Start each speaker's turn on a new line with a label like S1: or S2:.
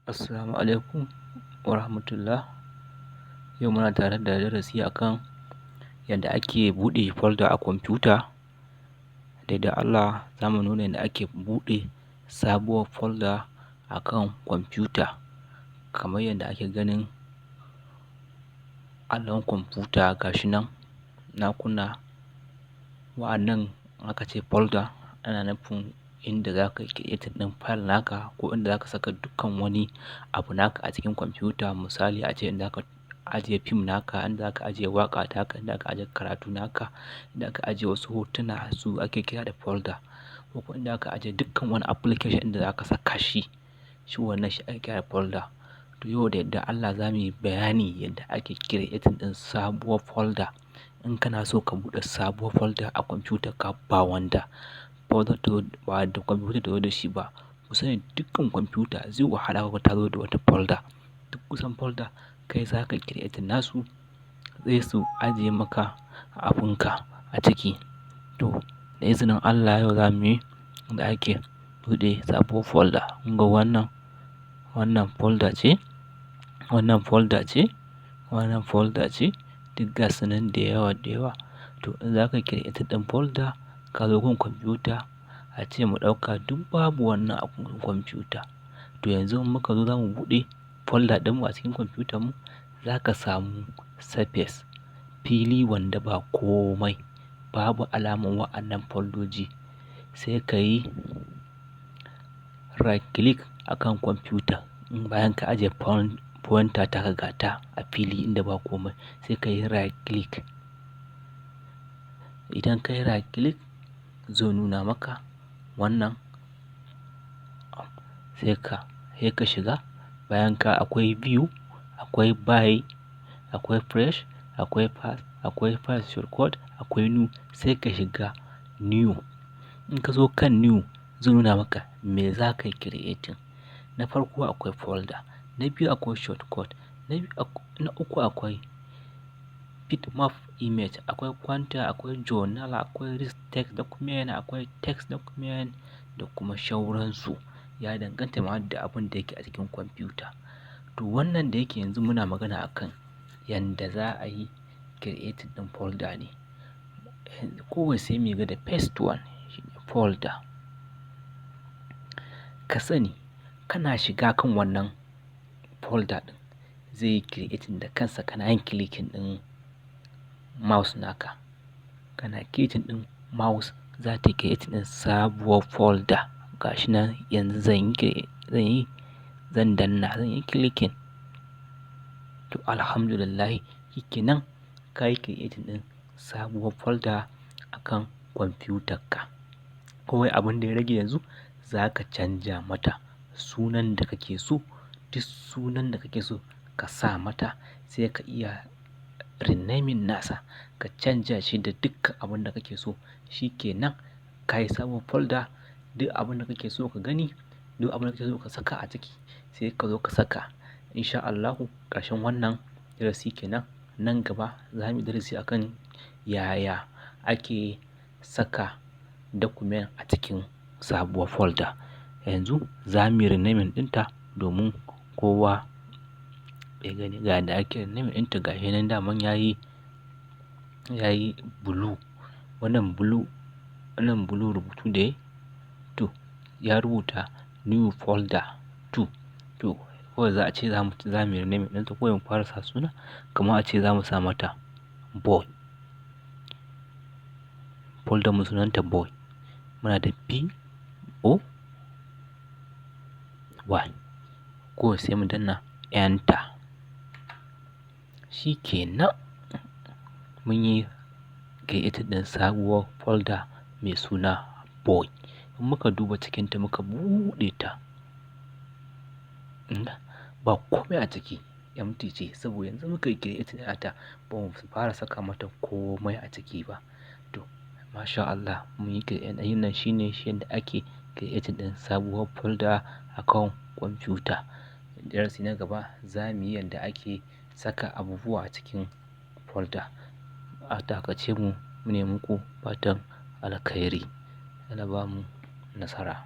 S1: Assalamu alaikum wa rahmatullah. Yau muna tare da darasi akan yadda ake buɗe folder a kwamfuta. Da yardar Allah za mu nuna yadda ake buɗe sabuwar folder a kan kwamfuta. Kamar yadda ake ganin allon kwamfuta, gashi nan na kunna wa'annan. Aka ce folder, ana nufin inda za ka creating ɗin file naka ko inda za ka saka dukkan wani abu naka a cikin kwamfuta. Misali, ace inda za ka ajiye fim naka, inda za ka ajiye waƙa taka, inda za ka ajiye karatu naka, inda za ka ajiye wasu hotuna, su ake kira da folder. Ko kuma inda za ka ajiye dukkan wani application inda za ka saka shi, shi wannan shi ake kira da folder. To, yau da yardar Allah za mu yi bayani yadda ake creating ɗin sabuwar folder. In kana so ka buɗe sabuwar folder a kwamfutar ka, ba wanda folder ba da kwamfuta ta zo da shi ba. Ku sani, dukkan kwamfuta zai wahala kaga ta zo da wata folder. Duk kusan folder kai za ka creating nasu, zai su ajiye maka abunka a ciki. To, da izinin Allah yau za mu yi yadda ake buɗe sabuwar folder. Kun ga wannan, wannan folder ce, wannan folder ce, wannan folder ce, duk gasu nan da yawa da yawa. To, in za ka create ɗin folder, ka zo gun kwamfuta, ace mu ɗauka duk babu wannan a kwamfuta. To, yanzu in muka zo za mu buɗe folder ɗinmu a cikin kwamfutar mu, za ka samu space, fili wanda ba komai, babu alamar wa'annan foldoji. Sai ka yi right click akan kwamfuta. Bayan ka ajiye pointer taka, gata a fili inda ba komai, sai ka yi right click. Idan ka yi right click, zai nuna maka wannan, sai ka shiga. Bayan ka akwai view, akwai by, akwai fresh, akwai path, akwai file shortcut, akwai new. Sai ka shiga new. In ka zo kan new, zai nuna maka me za ka yi creating. Na farko akwai folder, na biyu akwai shortcut, na uku akwai bitmap image, akwai contact, akwai journal, akwai rich text document, akwai text document da kuma shauransu. Ya danganta ma da abun da yake a cikin kwamfuta. To, wannan da yake yanzu muna magana akan yanda za a yi creating ɗin folder ne. Kowai sai mu ga the first one shine folder. Ka sani, kana shiga kan wannan folder ɗin, zai yi creating da kansa. Kana yin clicking ɗin mouse naka. Kana clicking ɗin mouse, za ta creating ɗin sabuwar folder. Ga shi nan yanzu zan yi, zan danna, zan yi clicking. To, alhamdulillah, shikenan ka yi creating ɗin sabuwar folder akan kwamfutarka. Kawai abin da ya rage yanzu, za ka canja mata sunan da kake so. Duk sunan da kake so ka sa mata, sai ka iya renaming nasa, ka canja shi da dukkan abun da kake so. Shi ke nan ka yi sabuwar folder. Duk abun da kake so ka gani, duk abun da kake so ka saka a ciki, sai ka zo ka saka. In sha Allahu, ƙarshen wannan darasi kenan. Nan gaba za mu yi darasi akan yaya ake saka document a cikin sabuwar folder. Yanzu za mu yi renaming ɗinta domin kowa ya gani ga yadda ake renaming ɗinta. Ga shi nan daman yayi blue. Wannan blue rubutu da yayi, to, ya rubuta new folder two. To, kawai za a ce za mu yi renaming ɗinta ko mu fara sa suna, kamar a ce za mu sa mata boy. Folder mu sunanta boy. Muna da B O Y. Ko sai mu danna enter. Shi ke nan mun yi creating ɗin sabuwar folder mai suna boy. In muka duba cikinta, muka buɗe ta, ba kome a ciki, empty ce, saboda yanzu muka yi creating nata, ba mu fara saka mata komai a ciki ba. To, masha Allah, mun yi creating. Nan shine shi yanda ake creating ɗin sabuwar folder akan kwamfuta. Darasi na gaba za mu yi yanda ake saka abubuwa a cikin folder. A dakace mu, mune muku fatan alkhairi. Allah bamu nasara.